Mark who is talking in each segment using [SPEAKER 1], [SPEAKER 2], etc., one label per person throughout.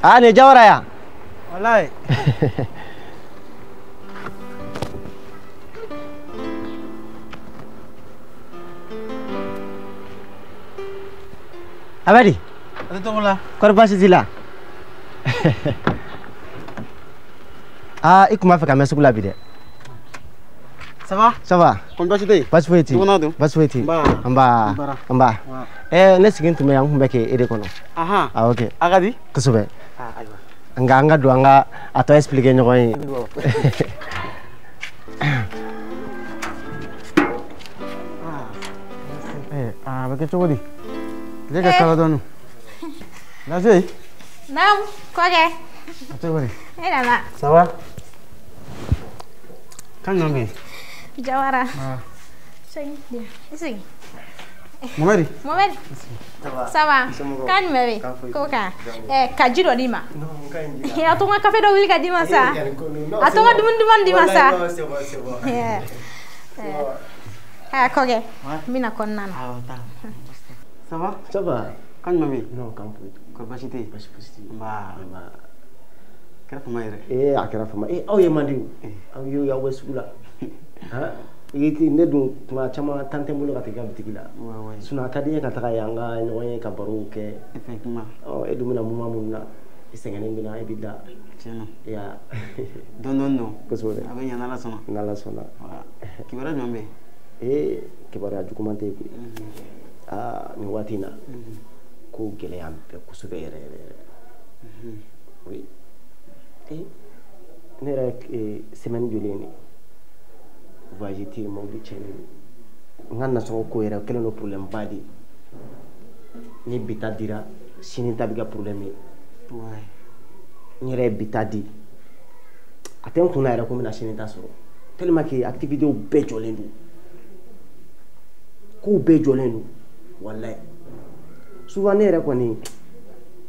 [SPEAKER 1] Ah, nin ye Jawara ya?
[SPEAKER 2] Walayi.
[SPEAKER 1] A bɛ di?
[SPEAKER 2] A tɛ tɔgɔ la.
[SPEAKER 1] Kɔri baasi t'i la? Ah, i kun b'a fɛ ka mɛn sugu la bi dɛ.
[SPEAKER 2] Ça va?
[SPEAKER 1] Ça va.
[SPEAKER 2] Kɔni baasi tɛ yen?
[SPEAKER 1] Baasi foyi tɛ yen.
[SPEAKER 2] Dɔgɔnɔ dun?
[SPEAKER 1] Baasi foyi tɛ yen.
[SPEAKER 2] Nba.
[SPEAKER 1] Nba.
[SPEAKER 2] Nbara.
[SPEAKER 1] Nba. Ne sigi tun bɛ yan, n kun bɛ k'e de kɔnɔ.
[SPEAKER 2] Ahan.
[SPEAKER 1] Ah, ok.
[SPEAKER 2] A ka di?
[SPEAKER 1] Kosɛbɛ.
[SPEAKER 2] Ah, ayiwa.
[SPEAKER 1] Nka an ka don an ka a tɔ expliquer ɲɔgɔn ye.
[SPEAKER 2] A bɛ kɛ cogo di? Tile ka kala dɔɔni. Lase.
[SPEAKER 3] Naam, kɔkɛ.
[SPEAKER 2] A cogo di?
[SPEAKER 3] E nana.
[SPEAKER 2] Ça va? Kan jumɛn bɛ yen?
[SPEAKER 3] Jawara. Segi, i sigi.
[SPEAKER 2] Mohamed.
[SPEAKER 3] Mohamed. Ça va? Kan jumɛn bɛ yen? Ko kan. Ka ji dɔ d'i ma. A to n ka kafe dɔ wuli ka d'i ma sa. A to n ka dumuni duman d'i ma sa. Kɔkɛ, n bɛna kɔnɔna na.
[SPEAKER 2] Ça va?
[SPEAKER 1] Ça va.
[SPEAKER 2] Kan jumɛn bɛ yen?
[SPEAKER 1] Non, kan foyi tɛ.
[SPEAKER 2] Kɔri baasi tɛ yen?
[SPEAKER 1] Baasi fosi tɛ yen.
[SPEAKER 2] Nba.
[SPEAKER 1] Nba.
[SPEAKER 2] Kɛra fama yɛrɛ.
[SPEAKER 1] A kɛra fama. Aw ye man di o. Aw ye aw bɛ sugu la. Han? Ne dun tuma caman tan tɛ n bolo ka taa i ka bitigi la. Sinon a ka di n ye ka taga yen an ka ɲɔgɔn ye ka barow kɛ.
[SPEAKER 2] Effectivement.
[SPEAKER 1] Ɔ e dun bɛna moment minnu na i sɛgɛnnen bɛ na e bɛ da.
[SPEAKER 2] Tiɲɛ na.
[SPEAKER 1] Ya.
[SPEAKER 2] Dɔɔni dɔɔni don.
[SPEAKER 1] Kosɛbɛ.
[SPEAKER 2] A bɛ ɲɛ n'Ala sɔnna.
[SPEAKER 1] N'Ala sɔnna.
[SPEAKER 2] Kibaruya jumɛn bɛ yen?
[SPEAKER 1] Kibaruya juguman tɛ yen koyi. Aa nin waati in na ko gɛlɛya bɛ kosɛbɛ yɛrɛ yɛrɛ yɛrɛ. Oui. Ne yɛrɛ semaine joli ye nin ye? Voyage tɛ yen, mobili tiɲɛnen don. N ka nasɔngɔ ko yɛrɛ kɛlen don problème ba de ye. Ni bi ta dira, sini ta bɛ kɛ problème ye. N yɛrɛ ye bi ta di. A tɛ n kun na yɛrɛ ko n bɛna sini ta sɔrɔ. Tellement que activités bɛɛ jɔlen don. Kow bɛɛ jɔlen don. Walayi. Souvent ne yɛrɛ kɔni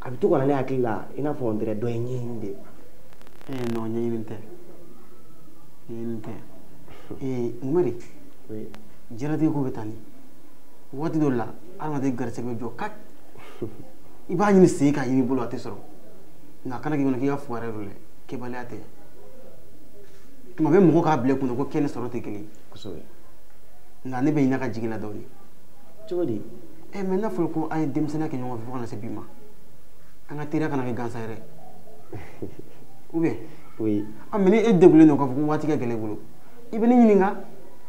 [SPEAKER 1] a bɛ to ka na ne hakili la i n'a fɔ on dirait dɔ ye ɲɛɲini de.
[SPEAKER 2] Non, ɲɛɲini tɛ. Ɲɛɲini tɛ. Mohamed.
[SPEAKER 1] Oui.
[SPEAKER 2] Diɲɛlatigɛ ko bɛ tan de. Waati dɔ la hadamaden garisɛgɛ bɛ jɔ kak. I b'a ɲini sen k'a ɲini bolo a tɛ sɔrɔ. Nka a kana k'i kɔnɔ k'i ka fugariya don dɛ. Kɛbaliya tɛ. Tuma bɛɛ mɔgɔ k'a bila i kunna ko kɛ ni sɔrɔ tɛ kelen ye.
[SPEAKER 1] Kosɛbɛ.
[SPEAKER 2] Nka ne bɛ ɲinɛ ka jigin la dɔɔni.
[SPEAKER 1] Cogo di?
[SPEAKER 2] Mais n'a fɔra ko an ye denmisɛnninya kɛ ɲɔgɔn fɛ fo ka na se bi ma. An ka teriya kana kɛ gansan yɛrɛ. Ou bien?
[SPEAKER 1] Oui.
[SPEAKER 2] Ah, mais ni e degunnen don k'a fɔ ko waati ka gɛlɛn i bolo. I bɛ ne ɲininka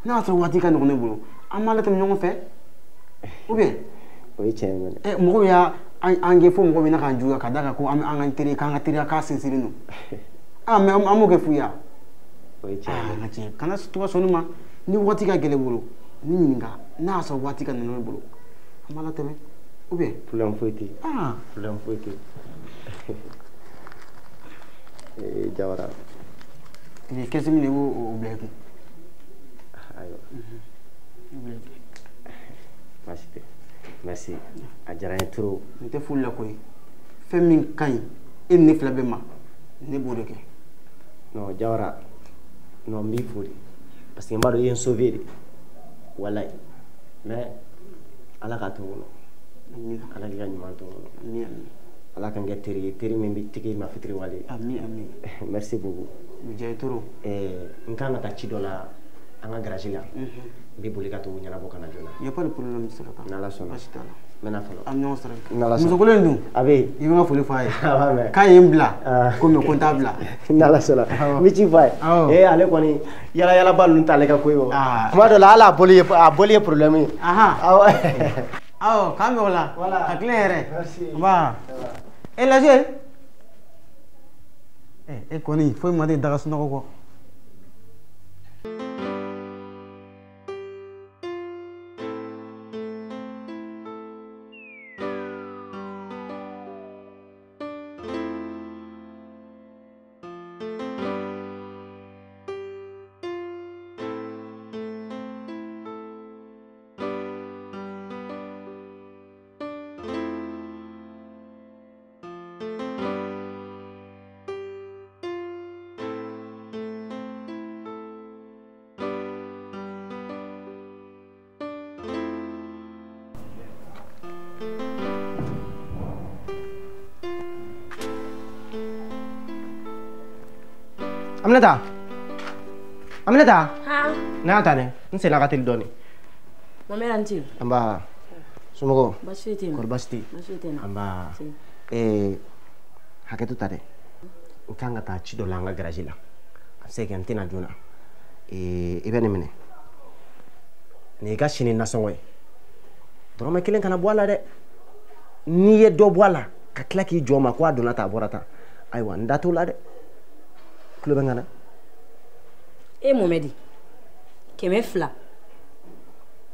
[SPEAKER 2] n'a y'a sɔrɔ waati ka nɔgɔn ne bolo an b'a latɛmɛ ɲɔgɔn fɛ. Ou bien?
[SPEAKER 1] O ye tiɲɛ ye mɛnɛ.
[SPEAKER 2] Mɔgɔw y'a an gɛn fo mɔgɔw bɛ na k'an juguya ka d'a kan ko an ka teri k'an ka teriya k'a sinsinlen don. Ah, mais an b'o kɛ fu ye wa?
[SPEAKER 1] O ye tiɲɛ ye.
[SPEAKER 2] Ah, n ka tiɲɛ. Kana to ka sɔn nin ma. Ni waati ka gɛlɛn i bolo ne ɲininka n'a y'a sɔrɔ waati ka nɔgɔn ne bolo an b'a latɛmɛ. Ou bien?
[SPEAKER 1] Problème foyi tɛ yen.
[SPEAKER 2] Ah.
[SPEAKER 1] Problème foyi tɛ yen. Jawara.
[SPEAKER 2] Nin ye kɛsi min ye i b'o bila i kun.
[SPEAKER 1] Ayiwa.
[SPEAKER 2] I b'o bila i kun.
[SPEAKER 1] Baasi tɛ. Merci. A diyara n ye trop.
[SPEAKER 2] Nin tɛ foli la koyi. Fɛn min ka ɲi e ni ne fila bɛɛ ma ne b'o de kɛ.
[SPEAKER 1] Non Jawara. Non n b'i fo de. Parce que n b'a dɔn i ye n sauver de. Walayi. Mais Ala k'a to n kɔnɔ.
[SPEAKER 2] Amina.
[SPEAKER 1] Ala k'i ka ɲuman to n kɔnɔ.
[SPEAKER 2] Ami ami.
[SPEAKER 1] Ala k'an kɛ teri ye, teri min bɛ tigi ma fitiriwale.
[SPEAKER 2] Ami ami.
[SPEAKER 1] Merci beaucoup.
[SPEAKER 2] O diya ye trop.
[SPEAKER 1] N kan ka taa ci dɔ la an ka garage la. N bɛ boli ka t'o ɲɛnabɔ ka na joona.
[SPEAKER 2] Y a pas de problème, i bɛ se ka taa.
[SPEAKER 1] N'Ala sɔnna.
[SPEAKER 2] Baasi t'a la.
[SPEAKER 1] N bɛ na fɔlɔ.
[SPEAKER 2] An bɛ ɲɔgɔn sɔrɔ yen.
[SPEAKER 1] N'Ala sɔnna.
[SPEAKER 2] Muso kolon in dun?
[SPEAKER 1] A bɛ yen.
[SPEAKER 2] I bɛ n ka foli f'a ye.
[SPEAKER 1] A b'a mɛn.
[SPEAKER 2] K'a ye n bila. Ko mais ko n t'a bila.
[SPEAKER 1] N'Ala sɔnna.
[SPEAKER 2] Awɔ.
[SPEAKER 1] N bɛ ci f'a ye.
[SPEAKER 2] Awɔ.
[SPEAKER 1] Ale kɔni yala yalaba ninnu t'ale ka ko ye o.
[SPEAKER 2] Ah.
[SPEAKER 1] Tuma dɔ la hali a bɔli ye problème ye.
[SPEAKER 2] Ahan.
[SPEAKER 1] Awɔ.
[SPEAKER 2] Awɔ, k'an bɛn o la.
[SPEAKER 1] Voilà.
[SPEAKER 2] Ka tilen yɛrɛ.
[SPEAKER 1] Merci.
[SPEAKER 2] Nba. Lajɛ. E kɔni foyi ma deli daga sunɔgɔ kɔ.
[SPEAKER 1] Aminata. Aminata. Ha. Na ta ne. N senna ka teli dɔɔni.
[SPEAKER 4] Mamɛdi a ni ce.
[SPEAKER 1] Anba. Somɔgɔw?
[SPEAKER 4] Baasi foyi tɛ yen.
[SPEAKER 1] Kɔri baasi tɛ yen?
[SPEAKER 4] Baasi foyi tɛ yen.
[SPEAKER 1] Anba. Hakɛto ta dɛ. N kan ka taa ci dɔ la an ka garage la. A bɛ se ka kɛ n tɛna joona. I bɛ nin minɛ. Nin y'i ka sini nasɔngɔ ye. Dɔrɔmɛ kelen kana bɔ a la dɛ. N'i ye dɔ bɔ a la ka tila k'i jɔ ma ko a donna tan a bɔra tan. Ayiwa n da t'o la dɛ. Tulo bɛ n kan na.
[SPEAKER 4] E Momɛdi 200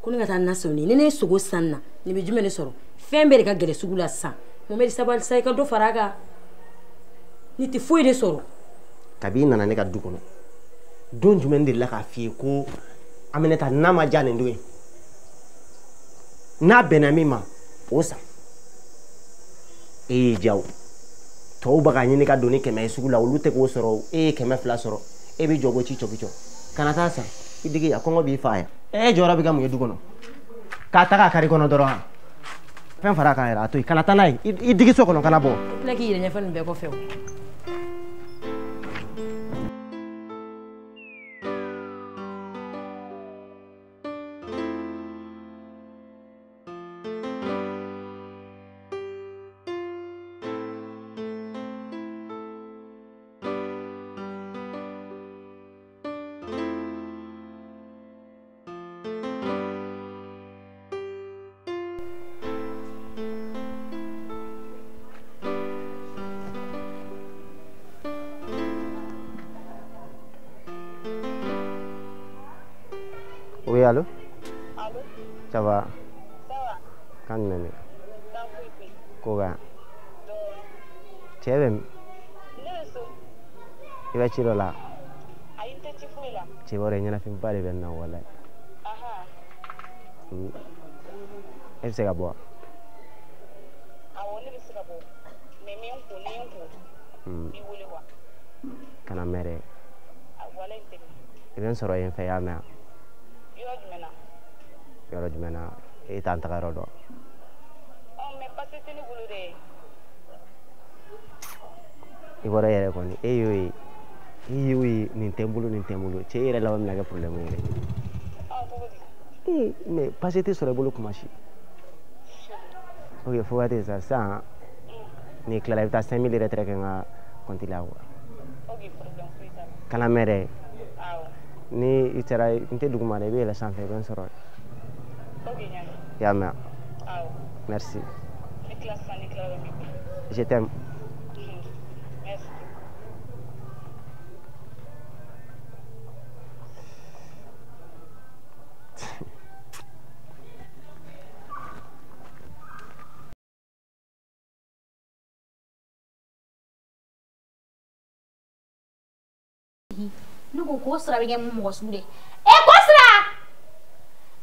[SPEAKER 4] ko ne ka taa na sɔn ni ne ye sogo san na nin bɛ jumɛn de sɔrɔ fɛn bɛɛ de ka gɛlɛn sugu la sisan Momɛdi sabali sa i ka dɔ fara a kan ni tɛ foyi de sɔrɔ.
[SPEAKER 1] Kabi i nana ne ka du kɔnɔ don jumɛn delila k'a f'i ye ko Aminata n'a ma diya nin don ye n'a bɛnna min ma o san e y'i diya o tɔw bɛ ka ɲini ka don ni 100 ye sugu la olu tɛ k'o sɔrɔ e ye 200 sɔrɔ e bɛ jɔ ko ci cɔki cɔ kana taa san i digi a kɔngɔ b'i fa yan e jɔyɔrɔ bɛ ka mun ye du kɔnɔ k'a ta k'a kari kɔnɔ dɔrɔn fɛn fara a kan yɛrɛ a to yen kana taa n'a ye i digi so kɔnɔ kana bɔ.
[SPEAKER 4] I tila k'i yɛrɛ ɲɛfɔ nin bɛɛ kɔfɛ o.
[SPEAKER 1] Oui, allô?
[SPEAKER 5] Allô?
[SPEAKER 1] Ça va?
[SPEAKER 5] Ça va.
[SPEAKER 1] Kan jumɛn bɛ?
[SPEAKER 5] Kan foyi tɛ yen.
[SPEAKER 1] Ko ka?
[SPEAKER 5] Dɔɔni.
[SPEAKER 1] Cɛ bɛ min?
[SPEAKER 5] Ne bɛ so.
[SPEAKER 1] I bɛ ci dɔ la?
[SPEAKER 5] Ayi, n tɛ ci foyi la.
[SPEAKER 1] Cɛ b'a dɔn ɲɛnafinba de bɛ n na walayi.
[SPEAKER 5] Ahan.
[SPEAKER 1] E bɛ se ka bɔ wa?
[SPEAKER 5] Awɔ, ne bɛ se ka bɔ. Mais n bɛ n ko, ni n ko, n b'i wele wa?
[SPEAKER 1] Kana mɛn dɛ.
[SPEAKER 5] Walayi n tɛ mɛn.
[SPEAKER 1] I bɛ n sɔrɔ yen fɛ, i y'a mɛn wa?
[SPEAKER 5] Yɔrɔ jumɛn na?
[SPEAKER 1] Yɔrɔ jumɛn na? E t'an taga yɔrɔ dɔn.
[SPEAKER 5] Ɔ mais pase tɛ ne bolo dɛ.
[SPEAKER 1] I bɔra e yɛrɛ kɔni, e y'o ye, e y'o ye, nin tɛ n bolo, nin tɛ n bolo. Cɛ e yɛrɛ laban bɛna kɛ problème ye dɛ.
[SPEAKER 5] Ɔ cogo di?
[SPEAKER 1] Ee mais pase tɛ sɔrɔ i bolo kuma si. Ok, fo waati sa sisan n'i tilala i bɛ taa 5000 retrait kɛ n ka compte la quoi.
[SPEAKER 5] Ok, problème foyi t'a la.
[SPEAKER 1] Kana mɛn dɛ.
[SPEAKER 5] Awɔ.
[SPEAKER 1] Ni i taara n tɛ duguma dɛ, i bɛ yɛlɛ sanfɛ i bɛ n sɔrɔ.
[SPEAKER 5] Ok, ɲa.
[SPEAKER 1] I y'a mɛn?
[SPEAKER 5] Awɔ.
[SPEAKER 1] Merci.
[SPEAKER 5] Ne tila sisan, ne tilala n b'i wele.
[SPEAKER 1] Je t'aime.
[SPEAKER 5] Merci.
[SPEAKER 3] Ne ko ko sira bɛ kɛ mun mɔgɔ sugu de ye? E ko sira!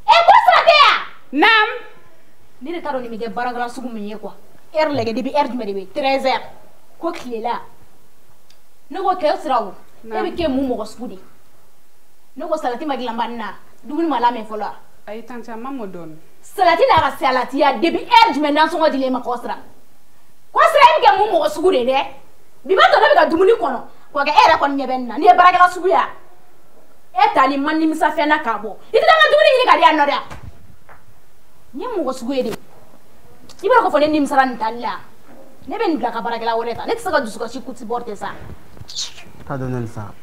[SPEAKER 3] E ko sira tɛ yan!
[SPEAKER 6] Naam!
[SPEAKER 3] Ne de t'a dɔn nin bɛ kɛ baarakɛla sugu min ye quoi. Heure lajɛ depuis heure jumɛn de bɛ 13h ko tilela. Ne ko kɛ sira o. E bɛ kɛ mun mɔgɔ sugu de ye? Ne ko salati ma dilan banni na, dumuni ma labɛn fɔlɔ wa?
[SPEAKER 6] Ayi tanti a ma mɔ dɔɔni.
[SPEAKER 3] Salati n'a ka salatiya depuis heure jumɛn nasɔngɔ dilen ma kɔ sira? Ko sira e bɛ kɛ mun mɔgɔ sugu de ye dɛ? Bi b'a tɔ ne bɛ ka dumuni kɔnɔ. Kɔkɛ e yɛrɛ kɔni ɲɛ bɛ nin na, n'i ye baarakɛla sugu ye e tali man nimisa fɛn na k'a bɔ i tɛ taa n ka dumuni ɲini ka di yan nɔ dɛ. Nin ye mɔgɔ sugu ye de, i b'a dɔn k'a fɔ ne nimisara nin tali la, ne bɛ nin bila ka baarakɛla wɛrɛ ta, ne tɛ se ka dusukasi kuti bɔ tɛ sa.
[SPEAKER 2] T'a dɔn nani sa,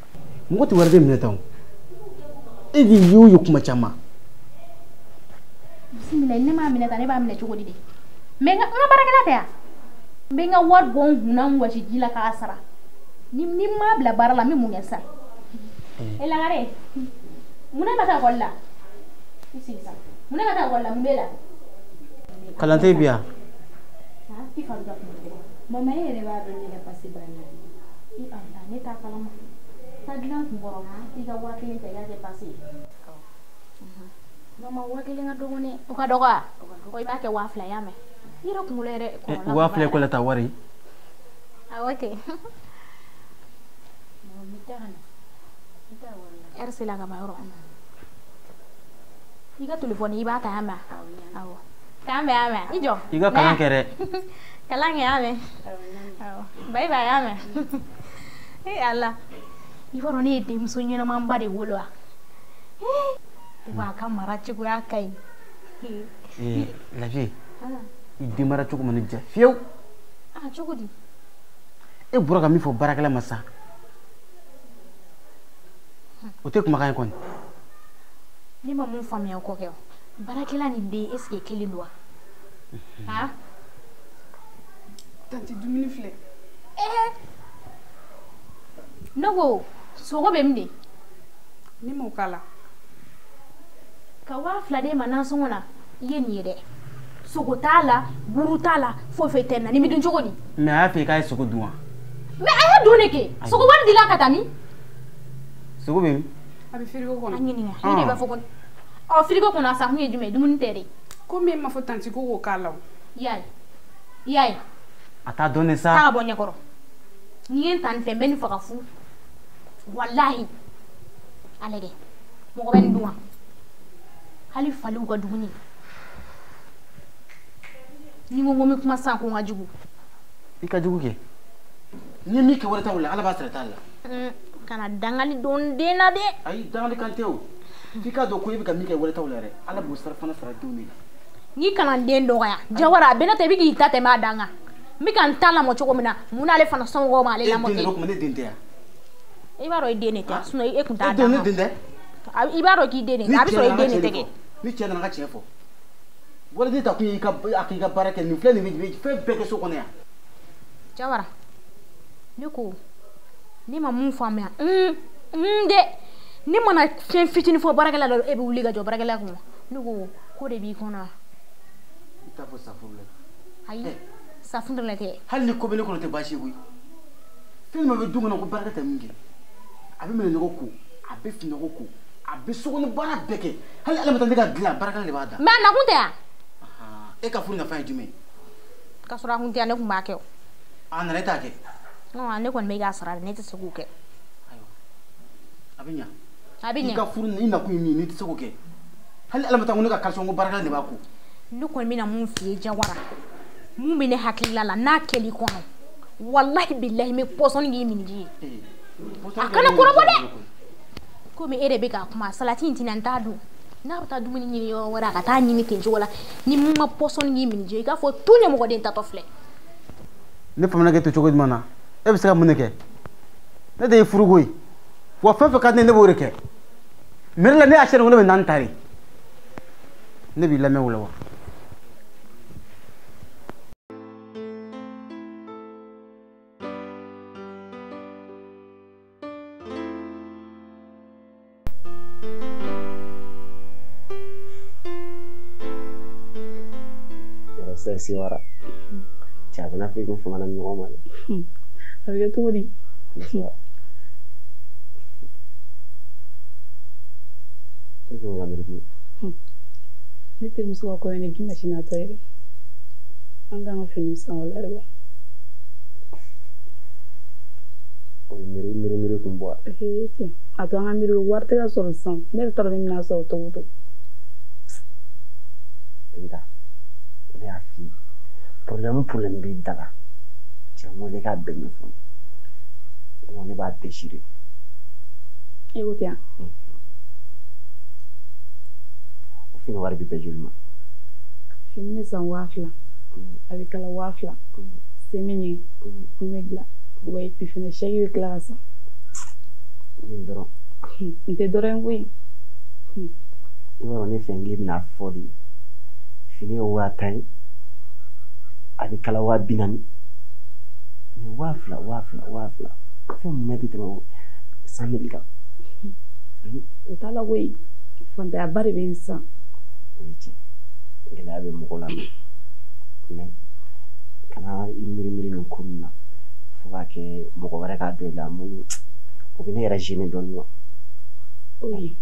[SPEAKER 2] mɔgɔ tɛ wari de minɛ tan o, e de y'o ye kuma caman.
[SPEAKER 3] Bisimila, ne m'a minɛ tan, ne b'a minɛ cogo di de? Mais n ka baarakɛla tɛ yan, n bɛ n ka wari bɔ n kunna n wɔsi ji la k'a sara. Ni m'a bila baara la n bɛ mun kɛ sisan? E Lagare, mun na ma taa ekɔli la? I sigi sa. Mun na ma taa ekɔli la? Mun b'e la?
[SPEAKER 2] Kalan tɛ bi yan.
[SPEAKER 3] I fa bɛ ka kuma dɛ.
[SPEAKER 7] Mama e yɛrɛ b'a dɔn ne ka pase banna.
[SPEAKER 3] I ala ne t'a kalama. Taa dilan kun kɔrɔ i ka 5000 ta i k'a kɛ pase ye.
[SPEAKER 7] Mama 5000 ka dɔgɔ dɛ.
[SPEAKER 3] O ka dɔgɔ wa? O i b'a kɛ 2000 y'a mɛn. I yɛrɛ kunkolo yɛrɛ kɔrɔla.
[SPEAKER 2] 2000 ko la ta wari.
[SPEAKER 3] Awɔ kɛ. Heure sera ka ban yɔrɔ. I ka telefɔni i b'a ta yan mɛn? Awɔ. K'an bɛn yan mɛn? I jɔ.
[SPEAKER 2] I ka kalan kɛ dɛ.
[SPEAKER 3] Kalan kɛ yan mɛn? Awɔ. Bye bye yan mɛn? Ee Ala. I b'a dɔn ne ye denmuso ɲɛnamaba de wolo wa? Wa a ka mara cogoya ka ɲi.
[SPEAKER 2] Lafiye, i den mara cogo ma ne diya fiyewu.
[SPEAKER 3] Ah, cogo di?
[SPEAKER 2] E bɔra ka min fɔ baarakɛla ma sisan, o tɛ kumakan ye kɔni.
[SPEAKER 3] Ne ma mun faamuya o kɔ kɛ o. Baarakɛla ni den est ce que kelen don wa? Han?
[SPEAKER 6] Tanti dumuni filɛ.
[SPEAKER 3] Ne ko sogo bɛ min de?
[SPEAKER 6] Ne m'o k'a la.
[SPEAKER 3] Ka 2000 d'e ma nasɔngɔ na, i ye nin ye dɛ. Sogo t'a la, buru t'a la, foyi foyi tɛ nin na. Nin bɛ dun cogo di?
[SPEAKER 2] Mais a y'a fɔ i k'a ye sogo dun wa?
[SPEAKER 3] Mais a y'a dun de kɛ. Sogo wari dila ka taa min?
[SPEAKER 2] Sogo bɛ min?
[SPEAKER 6] A bɛ frigo kɔnɔ.
[SPEAKER 3] A ɲininka. Ne de b'a fɔ ko ɔ frigo kɔnɔ a sakun ye jumɛn ye? Dumuni tɛ dɛ.
[SPEAKER 6] Komi e ma fɔ tanti ko k'o k'a la o.
[SPEAKER 3] I y'a ye. I y'a ye.
[SPEAKER 2] A t'a dɔn de sa.
[SPEAKER 3] Taa ka bɔ ɲɛkɔrɔ. N'i ye n ta nin fɛ, n bɛ nin faga fu. Walahi. A lajɛ. Mɔgɔ bɛ nin dun wa? Hali faliw ka dumuni. Ni n ko n bɛ kuma sisan ko n ka jugu.
[SPEAKER 2] I ka jugu kɛ. Ni ye min kɛ wɛrɛ t'aw la, Ala b'a sara t'a la.
[SPEAKER 3] Kana dangali don n den na dɛ.
[SPEAKER 2] Ayi, dangali kan tɛ o. F'i k'a dɔn ko e bɛ ka min kɛ wɛrɛ t'aw la dɛ. Ala b'o sara fana sara denw de la.
[SPEAKER 3] N'i kana n den dɔgɔya. Jawara a bɛ ne ta i bɛ k'i ta tɛmɛ a dan kan. N bɛ ka n ta lamɔ cogo min na, mun n'ale fana somɔgɔw m'ale lamɔ ten.
[SPEAKER 2] E den de don, ne den tɛ yan.
[SPEAKER 3] I b'a dɔn i den de tɛ, sinon e kun t'a dan kan.
[SPEAKER 2] E den ne den tɛ.
[SPEAKER 3] I b'a dɔn k'i den de tɛ, a bɛ sɔrɔ i den de tɛ kɛ.
[SPEAKER 2] Ni cɛ nana ka tiɲɛ fɔ. Waliden ta kun ye a k'i ka baara kɛ, nin filɛ nin bɛ fɛn bɛɛ kɛ so kɔnɔ yan.
[SPEAKER 3] Jawara, ne ko ne ma mun faamuya n dɛ, ne mana fɛn fitinin fɔ baarakɛla la e bɛ wuli ka jɔ baarakɛla kun. Ne ko ko de b'i kɔnɔ wa?
[SPEAKER 2] I t'a fɔ safurulayi.
[SPEAKER 3] Ayi, safurulayi tɛ.
[SPEAKER 2] Hali ni ko bɛ ne kɔnɔ tɛ baasi ye koyi. Fɛn min bɛ du kɔnɔ ko baarakɛ tɛ min kɛ, a bɛ minɛnɔgɔ ko, a bɛ finɔgɔ ko, a bɛ sokɔnɔ baara bɛɛ kɛ. Hali ala ma taa ne ka dilan, baarakɛla de b'a da.
[SPEAKER 3] Mais a nakun tɛ yan.
[SPEAKER 2] E ka furu nafa ye jumɛn ye?
[SPEAKER 3] K'a sɔrɔ a kun tɛ yan, ne kun b'a kɛ o.
[SPEAKER 2] A nana e t'a kɛ?
[SPEAKER 3] Non, ne kɔni bɛ k'a sara de, ne tɛ se k'o kɛ.
[SPEAKER 2] Ayiwa, a bɛ ɲa.
[SPEAKER 3] A bɛ ɲa.
[SPEAKER 2] I ka furu i nakun ye min ye, n'i tɛ se k'o kɛ. Hali ala ma taa ko ne ka caleçon ko baarakɛla de b'a ko.
[SPEAKER 3] Ne kɔni bɛna mun f'i ye Jawara, mun bɛ ne hakilila la n'a kɛl'i kɔnɔ, walahi bilahi n bɛ pɔsɔni k'i miniji ye. A kana kɔrɔbɔ dɛ. Komi e de bɛ k'a kuma, salati in tɛna n t'a dun. N'a bɛ taa dumuni ɲini yɔrɔ wɛrɛ, a ka taa ɲini ten cogo la. Ni mun ma pɔsɔni k'i miniji ye, i k'a fɔ tu ɲɛmɔgɔden tatɔ filɛ.
[SPEAKER 2] Ne famana k'e to cogo jumɛn na? E bɛ se ka mun de kɛ? Ne de ye furuko ye. Wa fɛn fɛn ka di ne ye, ne b'o de kɛ. Mairie la ne y'a sɛni ko ne bɛ naani ta de. Ne b'i lamɛn o la wa?
[SPEAKER 1] Sewara. Cɛ a bɛna fɔ i kun famana ɲɔgɔn ma dɛ.
[SPEAKER 7] A bɛ kɛ cogo di?
[SPEAKER 1] E bɛ ka miiri.
[SPEAKER 7] Ne terimuso ka kɔɲɔ ni dimanche natɔ yɛrɛ. An kan ka fini san o la de wa?
[SPEAKER 1] O ye miiri miiri miiri kun bɔ wa?
[SPEAKER 7] Ee cɛ, a to an ka miiri wari tɛ ka sɔrɔ sisan. Ne yɛrɛ t'a dɔn ne bɛna sɔrɔ cogo o cogo.
[SPEAKER 1] Nka ne y'a f'i ye, problème b'i da la, cɛ n wele k'a bɛɛ ɲɛfɔ ne, ne b'a déchirer.
[SPEAKER 7] E ko ten wa?
[SPEAKER 1] O fini wari bɛ bɛn joli ma?
[SPEAKER 7] Fini bɛ san 2000, a bɛ kala 2000, sen bɛ ɲigin, kun bɛ dilan, wa et puis fɛnɛ sɛki bɛ tila ka san.
[SPEAKER 1] Nin dɔrɔn.
[SPEAKER 7] N tɛ dɔrɔn ye koyi.
[SPEAKER 1] I b'a dɔn ne fɛ n k'e bɛna fɔ de. Fini ye 50,000 ye, a bɛ kala 40,000, mais 2000 2000 2000 fɛn mun bɛ tɛmɛ 100,000 kan.
[SPEAKER 7] O t'a la koyi, fantanyaba de bɛ yen sisan.
[SPEAKER 1] O ye tiɲɛ, gɛlɛya bɛ mɔgɔ la, mais kana i miiri miiri nin ko ninnu na fo k'a kɛ mɔgɔ wɛrɛ k'a dɔn i la, mun o bɛ ne yɛrɛ gêner dɔɔnin quoi.
[SPEAKER 7] Ok,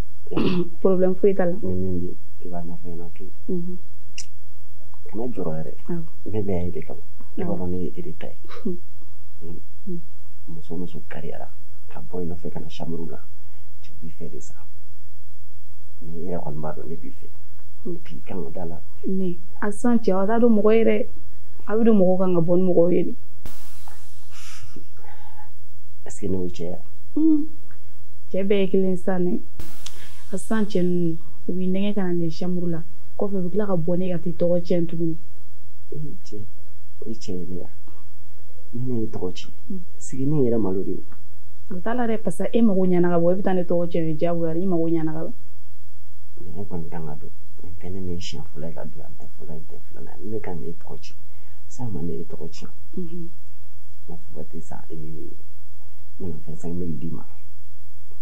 [SPEAKER 7] problème foyi t'a la.
[SPEAKER 1] Ni min bɛ yen, i b'a ɲɛfɔ n ɲɛna, ok? Kana jɔrɔ yɛrɛ, ne bɛ yan e de kama. I b'a dɔn ne ye e de ta ye. Muso muso kariyara ka bɔ i nɔfɛ ka na chambre la, cɛ b'i fɛ de sa. Mais i yɛrɛ kɔni b'a dɔn ne b'i fɛ. Et puis i kan ka da la.
[SPEAKER 7] Mais a sisan cɛ a t'a dɔn mɔgɔ ye dɛ. A bɛ don mɔgɔw kan ka bɔ ni mɔgɔw ye de.
[SPEAKER 1] Est-ce que ne y'o cɛ ye?
[SPEAKER 7] Cɛ bɛɛ ye kelen sisan dɛ. A sisan cɛ ninnu u b'i nɛgɛ ka na nin chambre la kɔfɛ u bɛ tila ka bɔ ne ka t'i tɔgɔ tiɲɛ tuguni.
[SPEAKER 1] Ee cɛ, o ye tiɲɛ ye dɛ. Ni ne ye tɔgɔ tiɲɛ, sigi ne yɛrɛ malo de ye.
[SPEAKER 7] O t'a la dɛ, parce que e mago ɲɛna ka bɔ, e bɛ taa ne tɔgɔ tiɲɛ, o ye diyagoya ye, i mago ɲɛna ka ban.
[SPEAKER 1] Mais e kɔni kan ka dɔn, nin tɛ ne ye siɲɛ fɔlɔ ye ka don yan, n tɛ fɔlɔ ye, n tɛ filanan ye. Ne kan k'e tɔgɔ tiɲɛ, san ma ne ye tɔgɔ tiɲɛ. N b'a fɔ ten sa, n bɛna 25 000 d'i ma.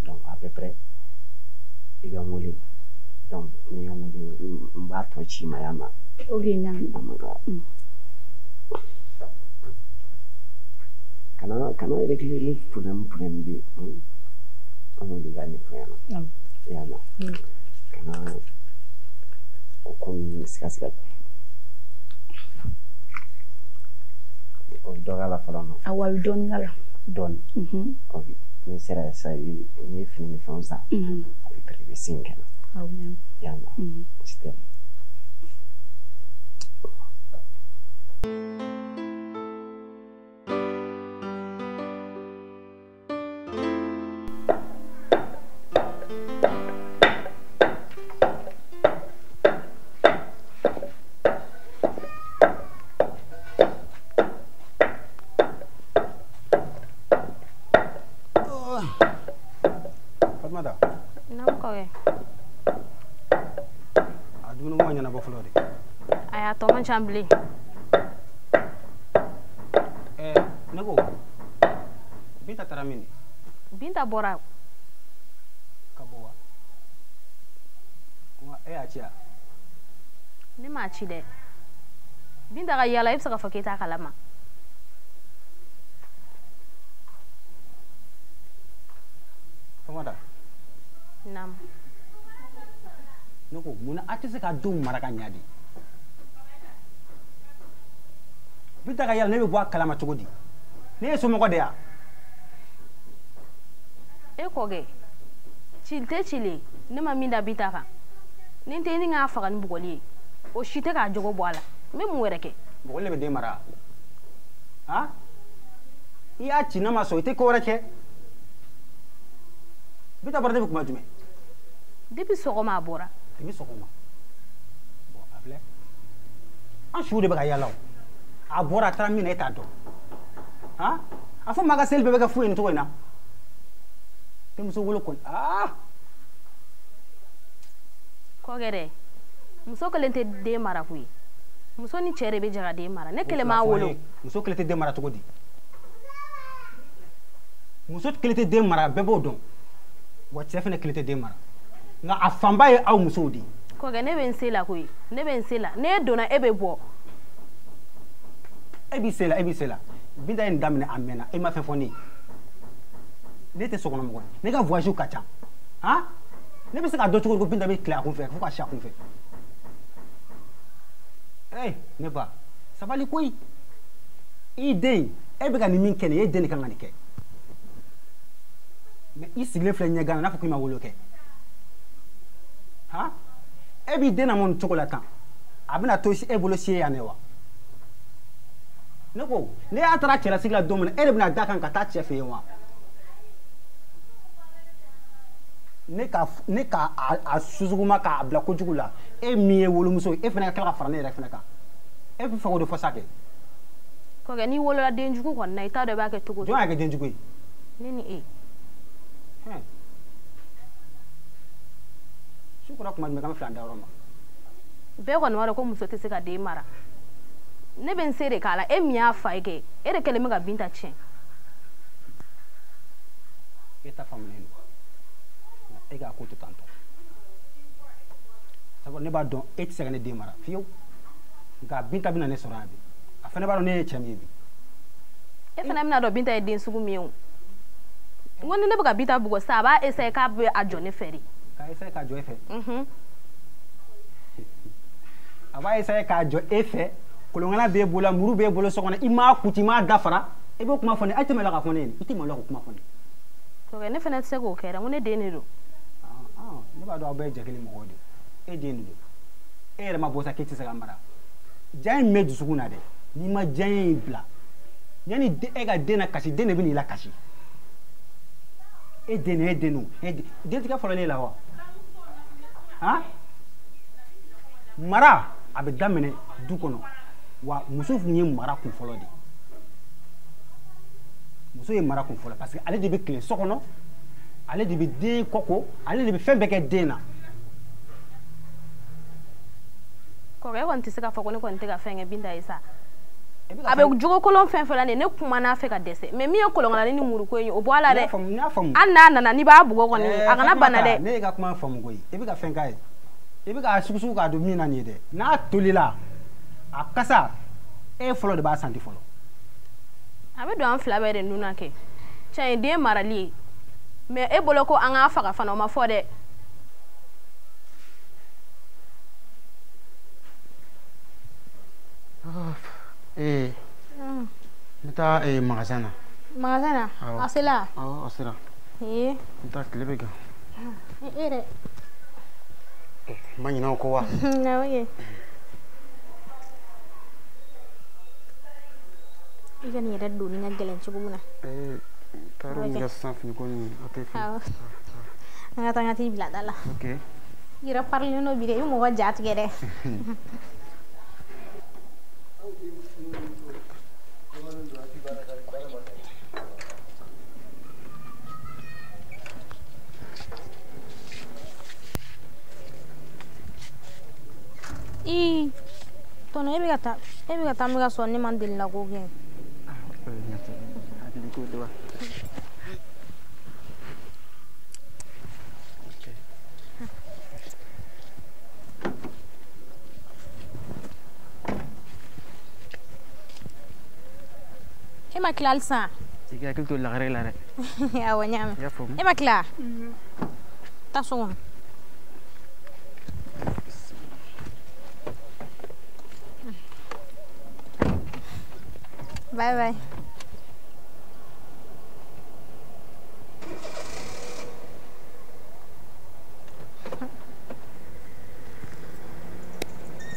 [SPEAKER 1] Donc à peu près i bɛ n wele. Donc n'i ye n wele, n b'a tɔ ci i ma yan nɔ.
[SPEAKER 7] Ok, n y'a mɛn.
[SPEAKER 1] A ma nɔgɔn. Kana régler ni problème bɛ yen. An wele i ka ɲɛfɔ ɲɛna.
[SPEAKER 7] Awɔ.
[SPEAKER 1] I y'a mɛn. Kana o ko ninnu siga siga. O bɛ dɔ k'a la fɔlɔ nɔ?
[SPEAKER 7] Awɔ, a bɛ dɔɔnin k'a la.
[SPEAKER 1] Dɔɔnin. Ok, n'i sera yen sisan, n'i ye fini ni fɛnw san, a bɛ près i bɛ segin ka na.
[SPEAKER 7] Awɔ, n y'a mɛn.
[SPEAKER 1] I y'a mɛn. Je t'aime.
[SPEAKER 2] Fatumata.
[SPEAKER 8] Naamu kɔkɛ.
[SPEAKER 2] A dumuni ko ma ɲɛnabɔ fɔlɔ de.
[SPEAKER 8] Ayi, a tɔ man ca bilen.
[SPEAKER 2] Ne ko Binta taara min de?
[SPEAKER 8] Binta bɔra.
[SPEAKER 2] Ka bɔ wa? Wa e y'a ci wa?
[SPEAKER 8] Ne m'a ci dɛ. Binta ka yala, e bɛ se k'a fɔ k'e t'a kalama.
[SPEAKER 2] Fatumata.
[SPEAKER 8] Naamu.
[SPEAKER 2] Ne ko munna a tɛ se ka denw mara ka ɲa de? Binta ka yala, ne bɛ bɔ a kalama cogo di? Ne ye somɔgɔ de ye wa?
[SPEAKER 8] E kɔkɛ, cili tɛ cili, ne ma min da Binta kan. Ni n tɛ ni k'a faga ni bugɔli ye, o si tɛ k'a jogo bɔ a la. N bɛ mun wɛrɛ kɛ?
[SPEAKER 2] Bugɔli de bɛ den mara. Han? I y'a ci n'a ma sɔn, i tɛ ko wɛrɛ kɛ. Binta bɔra depuis kuma jumɛn?
[SPEAKER 8] Depuis sɔgɔma a bɔra.
[SPEAKER 2] Depuis sɔgɔma. Bon, a filɛ. An suw de bɛ ka yala o. A bɔra a taara min na e t'a dɔn. Han? A fɔ maa ka seli bɛɛ bɛ kɛ fu ye nin cogo in na. Denmuso wolo kɔni, aa!
[SPEAKER 8] Kɔkɛ dɛ, muso kelen tɛ den mara koyi. Muso ni cɛ de bɛ jɛ ka den mara. Ne kelen m'a wolo.
[SPEAKER 2] Muso kelen tɛ den mara cogo di? Muso kelen tɛ den mara, bɛɛ b'o dɔn. Wa cɛ fana kelen tɛ den mara. Nka a fanba ye aw musow de ye.
[SPEAKER 8] Kɔkɛ, ne bɛ n se la koyi. Ne bɛ n se la. N'e donna, e bɛ bɔ.
[SPEAKER 2] E b'i se la, e b'i se la. Binta ye nin daminɛ a mɛnna, e ma fɛn fɔ ne ye. Ne tɛ sokɔnɔmɔgɔ ye. Ne ka voyage ka ca. Han? Ne bɛ se k'a dɔn cogo di ko Binta bɛ tile a kun fɛ fo ka si a kun fɛ? Ee, ne ba, sabali koyi. I den, e bɛ ka nin min kɛ nin ye, e den de kan ka nin kɛ. Mais i sigilen filɛ ɲɛgan na, n'a fɔ k'i ma wolo kɛ. Han? E b'i den lamɔ nin cogo la tan, a bɛna to e bolo si yan de wa? Ne ko, ne y'a taara cɛlasigi la don min na, e de bɛna da kan ka taa cɛ fɛ yen wa? Ne ka a susuguma k'a bila kojugu la, e min ye wolomuso ye, e fana ka tila ka fara ne yɛrɛ fana kan. E bɛ fɛ k'o de fɔ sa kɛ?
[SPEAKER 8] Kɔkɛ, n'i wolola denjugu kɔni na, i t'a dɔn i b'a kɛ cogo di.
[SPEAKER 2] Jɔn y'a kɛ denjugu ye?
[SPEAKER 8] Ne ni e.
[SPEAKER 2] Su kora kuma jumɛn k'an bɛ fila dayɔrɔ ma?
[SPEAKER 8] Bɛɛ kɔni b'a dɔn ko muso tɛ se ka den mara. Ne bɛ n se de k'a la, e min y'a fa ye kɛ, e de kɛlen bɛ ka Binta tiɲɛ.
[SPEAKER 2] E ta faamulen don. E k'a ko to tan tɔ. Sabu ne b'a dɔn e tɛ se ka ne den mara fiyewu. Nka Binta bɛna ne sɔrɔ yan bi. A fana b'a dɔn ne ye cɛ min ye bi.
[SPEAKER 8] E fana bɛna dɔn Binta ye den sugu min ye o. N ko ni ne bɛ ka Binta bugɔ sisan, a b'a essayer k'a bɛ a jɔ ne fɛ de.
[SPEAKER 2] K'a essayer k'a jɔ e fɛ? A b'a essayer k'a jɔ e fɛ. Kolonkala b'e bolo, muru b'e bolo so kɔnɔ, i m'a kuti, i m'a dafara. E b'o kuma fɔ ne ye, e tɛ maloya k'a fɔ ne ye, i tɛ maloya k'o kuma fɔ ne ye.
[SPEAKER 8] Kɔkɛ, ne fana tɛ se k'o kɛ dɛ, n ko ne den de don.
[SPEAKER 2] Ne b'a dɔn aw bɛɛ ye jɛ kelen mɔgɔw de ye. E den de don. E yɛrɛ ma bɔ sa k'e tɛ se ka mara. Ja in bɛ dusukun na dɛ, n'i ma ja in bila, yanni e ka den na kasi, den de bɛ n'i lakasi. E den e den e den tigɛ fɔlɔ ne la wa? Han? Mara a bɛ daminɛ du kɔnɔ wa muso fun ye mara kun fɔlɔ de. Muso ye mara kun fɔlɔ parce que ale de bɛ tile so kɔnɔ, ale de bɛ den kɔkɔ, ale de bɛ fɛn bɛɛ kɛ den na.
[SPEAKER 8] Kɔrɔkɛ kɔni tɛ se k'a fɔ ko ne kɔni tɛ ka fɛn kɛ Binta ye sa. A bɛ jogo kolon fɛn fɛn la nin ye, ne kumana a fɛ ka dɛsɛ mais min ye kolonkalani ni muruko ye o bɔ a la dɛ.
[SPEAKER 2] N y'a faamu.
[SPEAKER 8] Hali n'a nana n'i b'a bugɔ kɔni a kana bana dɛ.
[SPEAKER 2] Ne y'i ka kuma faamu koyi, i bɛ ka fɛn k'a ye, i bɛ k'a sugusugu k'a don min na nin ye dɛ. N'a tolila a kasa e fɔlɔ de b'a santi fɔlɔ.
[SPEAKER 8] A bɛ don an fila bɛɛ de nun na kɛ. Tiɲɛ ye den marali ye mais e bolo ko an k'a faga fana o ma fɔ dɛ.
[SPEAKER 2] Ne taa magasin na.
[SPEAKER 3] Magasin na? A sera?
[SPEAKER 2] Awɔ, a sera.
[SPEAKER 3] Ee.
[SPEAKER 2] N taa tile bɛ gan.
[SPEAKER 3] E yɛrɛ.
[SPEAKER 2] N ma ɲinɛ o kɔ wa?
[SPEAKER 3] Awɔ kɛ. I ka nin yɛrɛ donni ka gɛlɛn cogo min na.
[SPEAKER 2] Taar'o min kɛ sisan finiko nin a tɛ fili.
[SPEAKER 3] Awɔ. An ka taa n ka t'i bila da la.
[SPEAKER 2] Ok.
[SPEAKER 3] I yɛrɛ parilen don bi dɛ, i bɛ mɔgɔ ja tigɛ dɛ. Ii, tɔnɔ e bɛ ka taa e bɛ ka taa n bɛ ka sɔn ne ma deli la k'o kɛ. E ma tila halisa?
[SPEAKER 2] I k'i hakili to lagare la dɛ.
[SPEAKER 3] Awɔ, n y'a mɛn.
[SPEAKER 2] I y'a faamu?
[SPEAKER 3] E ma tila? Taa so kɔnɔ. Bye bye.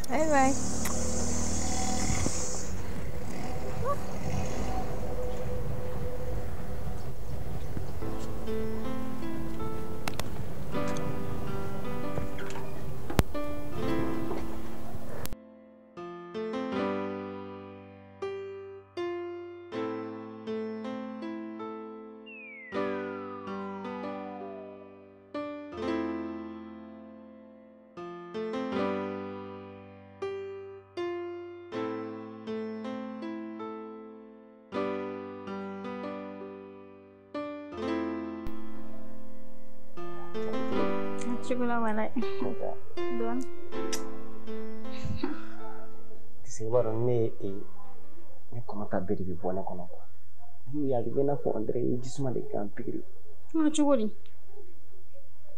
[SPEAKER 3] Bye bye. Chocolat wala. Don.
[SPEAKER 1] Tise b'a dɔn ne ye ne kɔnɔ ta bɛɛ de bɛ bɔ ne kɔnɔ quoi. N'u y'a bɛ n'a fɔ on dirait i jisuma de kan pikiri.
[SPEAKER 3] Ah, cogo di?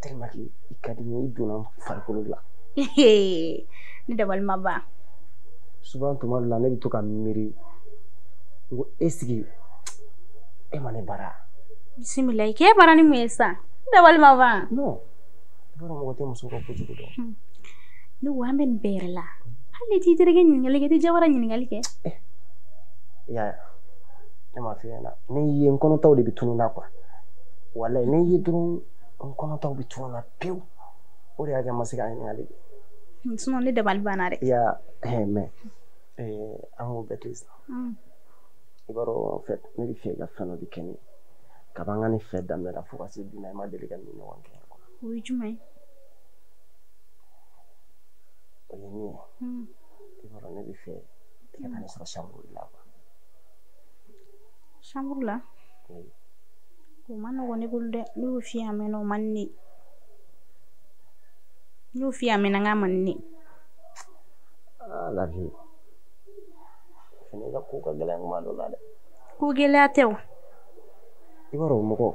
[SPEAKER 1] Tellement que i ka di n ye, i donna n farikolo la.
[SPEAKER 3] Ne dabali ma ban.
[SPEAKER 1] Souvent tuma dɔ la ne bɛ to ka miiri n ko est-ce que e ma ne bara?
[SPEAKER 3] Bisimilayi, k'e bara ni mun ye sisan? Ne dabali ma ban.
[SPEAKER 1] Non. I b'a dɔn mɔgɔ tɛ muso ka kojugu dɔn.
[SPEAKER 3] Ne ko an bɛ nin bɛɛ yɛrɛ la. Hali t'i terikɛ ɲininkali kɛ, i tɛ Jawara ɲininkali kɛ.
[SPEAKER 1] I y'a ye, ne m'a f'i ɲɛna, ne ye n kɔnɔtaw de bɛ tunun na quoi. Walayi ne ye dɔrɔn n kɔnɔtaw bɛ tunun na pewu. O de y'a kɛ n ma se ka ɲininkali kɛ.
[SPEAKER 3] Sinon ne dabali banna dɛ.
[SPEAKER 1] I y'a mais an k'o bɛɛ to yen sisan. I b'a dɔn en fait ne bɛ fɛ i ka fɛn dɔ de kɛ ne ye. Kabi an ka nin fɛ daminɛ la fo ka se bi ma, i ma deli ka nin ɲɔgɔn kɛ.
[SPEAKER 3] O ye jumɛn ye?
[SPEAKER 1] O ye min ye, i b'a dɔn ne bɛ fɛ i ka taa ne sɔrɔ chambre de la quoi.
[SPEAKER 3] Chambre la?
[SPEAKER 1] Oui.
[SPEAKER 3] O ma nɔgɔn ne bolo dɛ. Ne y'o f'i ye a mɛnna, o man di ne ye. Ne y'o f'i ye a mɛnna n k'a man di ne ye.
[SPEAKER 1] Ah la vie. Fɛnɛ i ka ko ka gɛlɛn kuma dɔ la dɛ.
[SPEAKER 3] Ko gɛlɛya tɛ o.
[SPEAKER 1] I b'a dɔn mɔgɔ,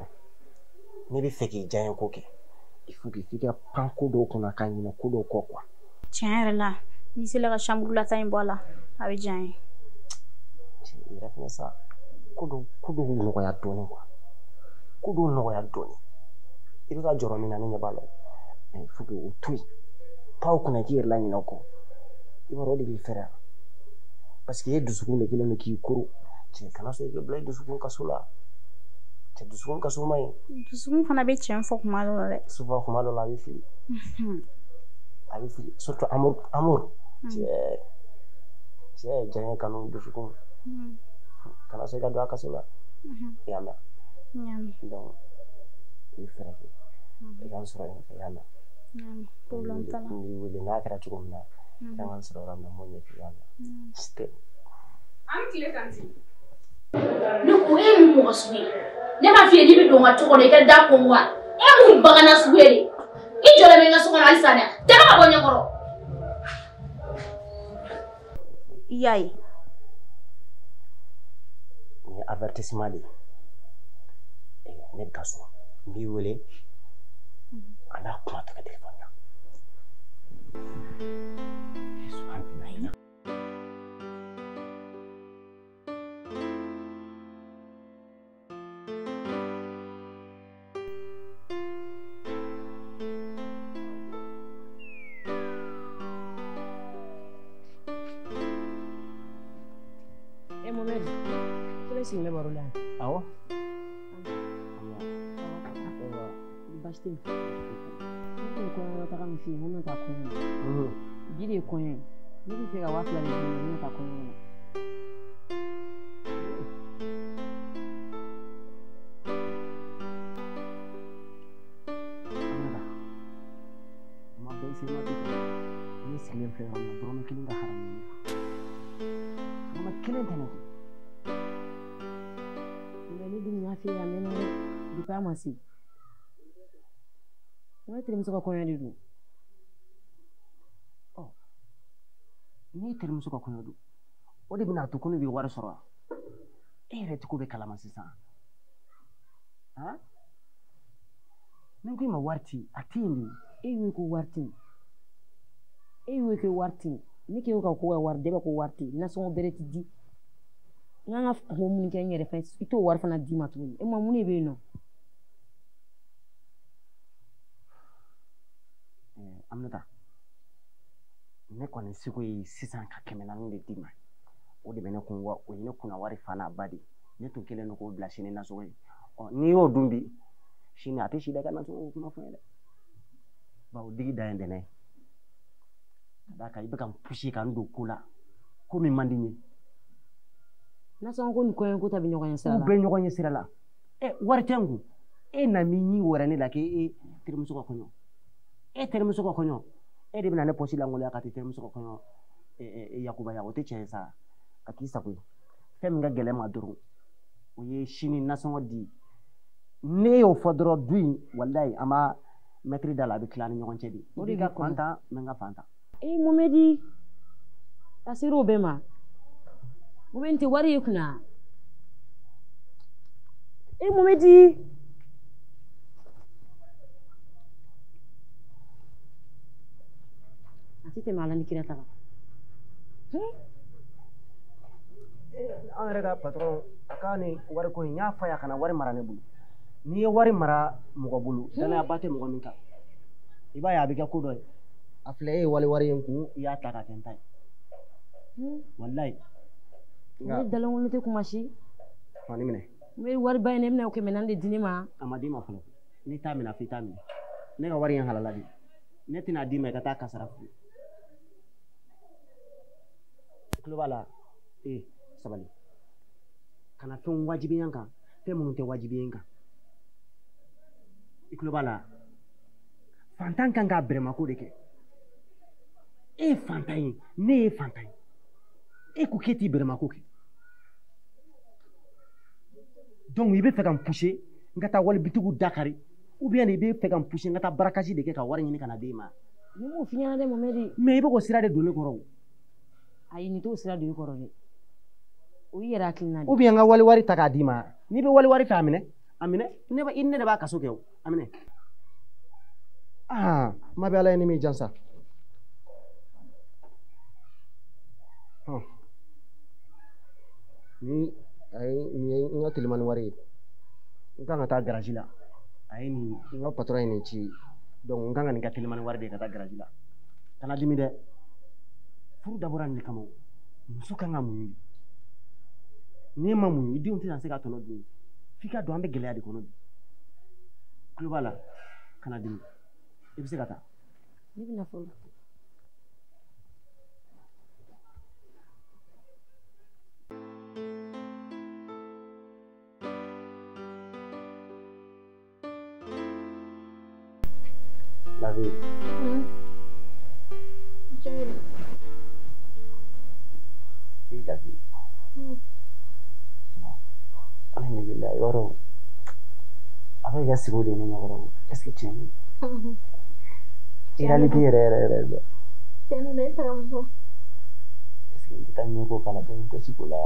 [SPEAKER 1] ne bɛ fɛ k'i diyaɲɛ ko kɛ. Il faut que f'i ka pan ko dɔw kunna ka ɲinɛ ko dɔw kɔ quoi.
[SPEAKER 3] Tiɲɛ yɛrɛ la, n'i sera ka chambre la ta in bɔ a la, a bɛ diya n ye.
[SPEAKER 1] I yɛrɛ fɛnɛ sa, ko dɔw nɔgɔya dɔɔnin quoi. Ko dɔw nɔgɔya dɔɔnin. I bɛ ka jɔrɔ min na ne ɲɛ b'a la. Mais il faut que o to yen. Pan o kunna i k'i yɛrɛ laɲinɛ o kɔ. I b'a dɔn o de b'i fɛrɛya. Parce que e dusukun de kɛlen don k'i koro. Cɛ kana sɔn i ka bila i dusukun kaso la. Cɛ Cɛ dusukun ka suma ye.
[SPEAKER 9] Dusukun fana bɛ tiɲɛ fɔ kuma dɔ la dɛ.
[SPEAKER 1] Souvent kuma dɔ la a bɛ fili. A bɛ fili surtout amour amour. Cɛ cɛ diɲɛ kanu dusukun. Kana se ka don a kaso la. I y'a mɛn. Donc i bɛ fɛɛrɛ kɛ. I ka n sɔrɔ yen fɛ i y'a mɛn.
[SPEAKER 9] Problème t'a la.
[SPEAKER 1] N b'i wele n'a kɛra cogo min na. I kan ka n sɔrɔ yɔrɔ min na n b'o ɲɛf'i ye i y'a mɛn.
[SPEAKER 6] An tile tanti.
[SPEAKER 3] Ne ko e mun mɔgɔ sugu ye? Ne m'a f'i ye n'i bɛ don n ka so kɔnɔ i ka da ko wa? E mun baganna sugu ye de? I jɔlen bɛ n ka so kɔnɔ halisa dɛ. Tɛmɛ ka bɔ ɲɛ kɔrɔ.
[SPEAKER 9] I y'a ye.
[SPEAKER 1] Nin ye avertissement de ye. Ne bɛ taa so. N b'i wele. An b'a kuma tɔ kɛ téléphone na.
[SPEAKER 4] Mohamed, kelen sigilen bɛ baro la yan.
[SPEAKER 1] Awɔ.
[SPEAKER 4] Baasi tɛ yen. Ne tun ye kɔɲɔyɔrɔ taga min f'i ye, n ko n bɛna taa kɔɲɔ la. Bi de ye kɔɲɔ ye. Ne bɛ fɛ ka 2000 de d'i ma, n bɛna taa kɔɲɔyɔrɔ la.
[SPEAKER 1] Aminata, ma bɛɛ se ma bi ne sigilen filɛ yɔrɔ min na, dɔrɔmɛ kelen ka haramu ne kun. Dɔrɔmɛ kelen tɛ ne kun.
[SPEAKER 4] Mais ne dun y'a f'i ye a mɛnna dɛ, depuis a ma se. N ko ne terimuso ka kɔɲɔ de don.
[SPEAKER 1] Ɔ, n'i terimuso ka kɔɲɔ don, o de bɛna a to ko ne bɛ wari sɔrɔ wa? E yɛrɛ tɛ ko bɛ kalama sisan. Han? Ni n ko i ma wari tɛ yen, a tɛ yen de.
[SPEAKER 4] E y'o ko wari tɛ yen. E y'o ko wari tɛ yen. Ne k'e ka ko ka wari di, e b'a ko wari tɛ yen. Nasɔngɔ bɛrɛ tɛ di. N kan ka ko minnu kɛ n yɛrɛ fɛ, i t'o wari fana d'i ma tuguni. E ma mun de bɛ yen nɔ?
[SPEAKER 1] Aminata, ne kɔni seko ye sisan ka 400 de d'i ma. O de bɛ ne kun wa o ye ne kunna wari fa n'a ba de ye. Ne tun kɛlen don k'o bila sini nasɔngɔ ye. Ɔ n'i y'o dun bi, sini a tɛ si dɛ ka nasɔngɔ ko kuma fɔ n ye dɛ. Bawo digi dan ye dɛnɛ ye. Ka d'a kan i bɛ ka n pousser ka n don ko la, ko min man di n ye.
[SPEAKER 4] Nasɔngɔ ko ni kɔɲɔko ta bɛ ɲɔgɔn ɲɛ sira la.
[SPEAKER 1] U bɛ ɲɔgɔn ɲɛ sira la. Ɛ wari tɛ n kun. E na min ɲi wɛrɛ ne la k'e terimuso ka kɔɲɔ. E terimuso ka kɔɲɔ. E de bɛna ne pɔsi langoloya ka t'i terimuso ka kɔɲɔ yakubaya, o tɛ tiɲɛ ye sa. Ka k'i sago ye. Fɛn min ka gɛlɛn ma dɔrɔn, o ye sini nasɔngɔ di. Ne y'o fɔ dɔrɔn du in walayi an b'a mɛtiri da la a bɛ tila an ni ɲɔgɔn cɛ de.
[SPEAKER 4] O
[SPEAKER 1] I
[SPEAKER 4] de
[SPEAKER 1] b'i ka
[SPEAKER 4] b'i
[SPEAKER 1] fan
[SPEAKER 4] kɔnɔ.
[SPEAKER 1] ta, n bɛ n ka fan ta.
[SPEAKER 4] E Mohamɛdi, a ser'o bɛɛ ma. Mohamɛdi tɛ wari ye kunna. E Mohamɛdi. A tɛ tɛmɛ Ala ni kira ta kan.
[SPEAKER 1] An yɛrɛ ka patron a ka nin wariko in n y'a fɔ a ye a kana wari mara ne bolo. N'i ye wari mara mɔgɔ bolo, danayaba tɛ mɔgɔ min kan. I b'a ye a bɛ kɛ ko dɔ ye. A filɛ e ye wali wari ye n kun, i y'a ta k'a kɛ n ta ye. Walayi.
[SPEAKER 4] Ne dalankolon tɛ kuma si.
[SPEAKER 1] Ɔ nin minɛ.
[SPEAKER 4] N bɛ wari ba in ne bɛna 400 de di ne ma.
[SPEAKER 1] A ma d'i ma fɔlɔ. N'i t'a minɛ a fɔ i t'a minɛ. Ne ka wari ye halala de ye. Ne tɛna d'i ma i ka taa kasara fu. I tulo b'a la? Ee sabali. Kana fɛnw wajibiya n kan, fɛn minnu tɛ wajibiya n kan. I tulo b'a la? Fantan kan k'a bɛrɛmako de kɛ. E ye fantan ye, ne ye fantan ye. E ko k'e t'i bɛrɛmako kɛ. Donc i bɛ fɛ ka n pousser n ka taa walibitigiw da kari, ou bien i bɛ fɛ ka n pousser n ka taa barakasi de kɛ ka wari ɲini ka na d'e ma.
[SPEAKER 4] Ne m'o f'i ɲɛna dɛ Mohamɛdi.
[SPEAKER 1] Mais i bɛ k'o sira de don ne kɔrɔ o.
[SPEAKER 4] Ayi nin t'o sira don i kɔrɔ dɛ. O y'i yɛrɛ hakilina de.
[SPEAKER 1] Ou bien n ka wali wari ta k'a d'i ma. N'i bɛ wali wari fɛ a minɛ, a minɛ. Ne b'a i ni ne de b'a kaso kɛ o, a minɛ. Ah, ma bɛ Ala ye ne m'i jansa. Hɔn. Ni ayi nin ye n ka telimani wari ye. N kan ka taa garage la. A ye nin n ka patron ye nin ci. Donc n kan ka nin ka telimani wari de ka taa garage la. Kana dimi dɛ. Furu dabɔra nin de kama o. Muso kan ka muɲu de. N'e ma muɲu, i denw tɛna se ka tɔnɔ dun. F'i ka dɔn an bɛ gɛlɛya de kɔnɔ bi. Tulo b'a la, kana dimi. I bɛ se ka taa.
[SPEAKER 4] Ne bɛna fɔlɔ.
[SPEAKER 1] La vie. Et la vie. Ala ɲɛ b'i la yɔrɔ a bɛ ka sigi o de ne ɲɛkɔrɔ est-ce que tiɲɛ don? Réalité yɛrɛ yɛrɛ yɛrɛ dɔn.
[SPEAKER 9] Tiɲɛ don dɛ, e tɛ ka mun fɔ.
[SPEAKER 1] Est-ce que n tɛ taa ɲɛko k'a la dɔn n tɛ sigi o la.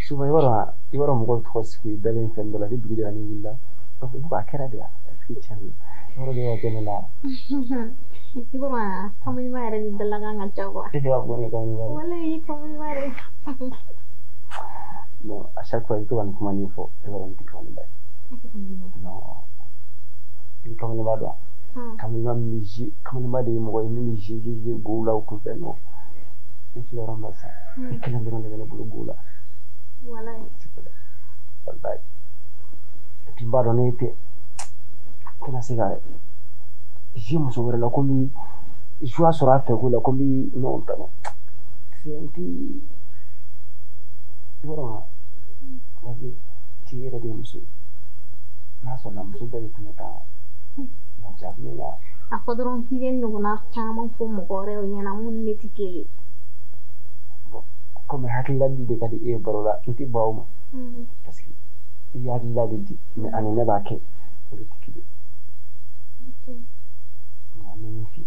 [SPEAKER 1] Souvent i b'a dɔn mɔgɔw bɛ to ka sigi i dalen fɛn dɔ la ni dugu jɛra n'i wulila i b'a fɔ a kɛra de wa est-ce que tiɲɛ don? Yɔrɔ de b'a kɛ ne la.
[SPEAKER 9] I b'a dɔn kamaleman yɛrɛ de dalakan ka ca quoi.
[SPEAKER 1] E b'a fɔ ne kamaleman.
[SPEAKER 9] Walayi kamaleman yɛrɛ.
[SPEAKER 1] Non, à chaque fois i bɛ to ka nin kuma nin fɔ e b'a dɔn n tɛ kamaleba ye. Non, i bɛ kamaleba dɔn wa? Kamaleba min bɛ zi, kamaleba de ye mɔgɔ ye min bɛ zi zi zi gow la o kunfɛ non. Ne filɛ yɔrɔ min na sisan, i kelen dɔrɔn de bɛ ne bolo go la.
[SPEAKER 9] Walayi.
[SPEAKER 1] Walayi. Et puis n b'a dɔn ne tɛ tɛna se ka zi muso wɛrɛ la komi joie sɔrɔ a fɛ ko la komi non ta non. C'est n ti i b'a dɔn wa? Ti yɛrɛ de ye muso ye. N'a sɔrɔla muso bɛɛ de tun bɛ taa nka ja tun bɛ ɲa.
[SPEAKER 9] A fɔ dɔrɔn k'i bɛ ɲɔgɔnna caman fɔ mɔgɔ wɛrɛw ɲɛna minnu ne tɛ kelen.
[SPEAKER 1] Bon, komi hakilila di de ka di e ye baro la, n tɛ ban o ma. Parce que i ye hakilila de di, mais ani ne b'a kɛ o de tɛ kelen. Nka n bɛ min f'i ye,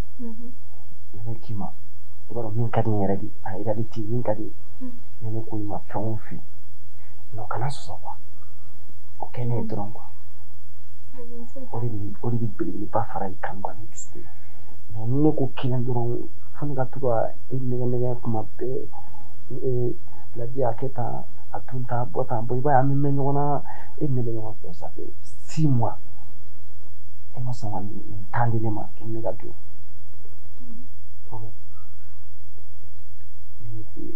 [SPEAKER 1] ni ne k'i ma, i b'a dɔn min ka di n yɛrɛ de ye, a réalité min ka di n ye, ni ne ko i ma fɛn o fɛn, non kana sɔsɔ quoi. O kɛ ne ye dɔrɔn quoi. O de bɛ belebeleba fara i kan quoi ne dusukun na. Mais ni ne ko kelen dɔrɔn fo ne ka to ka e nɛgɛ nɛgɛ kuma bɛɛ, ladi a kɛ tan, a dun tan, a bɔ tan, bon i b'a ye an bɛ mɛn ɲɔgɔn na, e ni ne bɛ ɲɔgɔn fɛ ça fait 6 mois. E ma sɔn ka nin temps di ne ma k'i ni ne ka dun.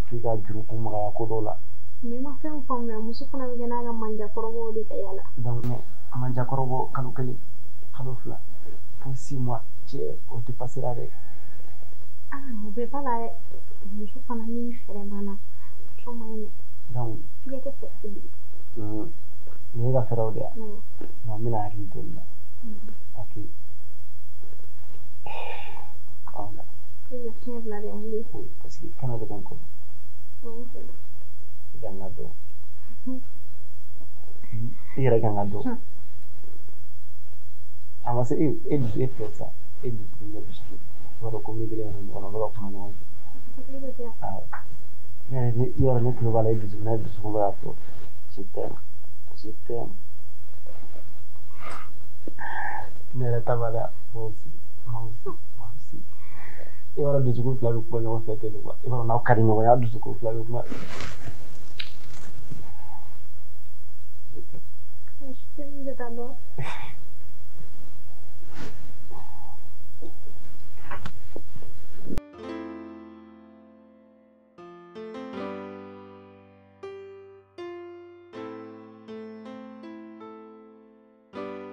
[SPEAKER 1] F'i ka juru kun magaya ko dɔw la.
[SPEAKER 9] Mais i ma fɛn faamuya, muso fana bɛ kɛ n'a ka manjakɔrɔbaw de ka yala.
[SPEAKER 1] Donc mais manjakɔrɔbɔ kalo kelen, kalo fila, fo 6 mois, cɛ o tɛ pasera dɛ.
[SPEAKER 9] Ah, o bɛɛ b'a la dɛ. Muso fana n'i fɛɛrɛ banna, muso man ɲi dɛ.
[SPEAKER 1] Donc
[SPEAKER 9] f'i ka kɛ fɛɛrɛ de ye.
[SPEAKER 1] Nin ye ka fɛɛrɛw de ye wa? Non, n bɛna hakili to nin la. Ok. Voilà.
[SPEAKER 9] E bɛ fiɲɛ bila dɛ, mun bɛ yen?
[SPEAKER 1] Oui, parce que fɛn dɔ de bɛ n kɔnɔ. I kan ka dɔn. I yɛrɛ kan ka dɔn. A ma se e dusu e filɛ sisan, e dusukun ne dusukun. I b'a dɔn ko min kelen yɛrɛ ɲɔgɔn na, u bɛ ka kuma ɲɔgɔn fɛ. Awɔ. Ne yɛrɛ i yɔrɔ ne tulo b'a la e dusukun ne dusukun bɛ k'a fɔ je t'aime, je t'aime. Ne yɛrɛ ta b'a la, moi aussi, moi aussi, moi aussi. I b'a dɔn dusukun fila bɛ kuma ɲɔgɔn fɛ ten de quoi. I b'a dɔn n'aw ka di ɲɔgɔn ye, aw dusukun fila bɛ kuma.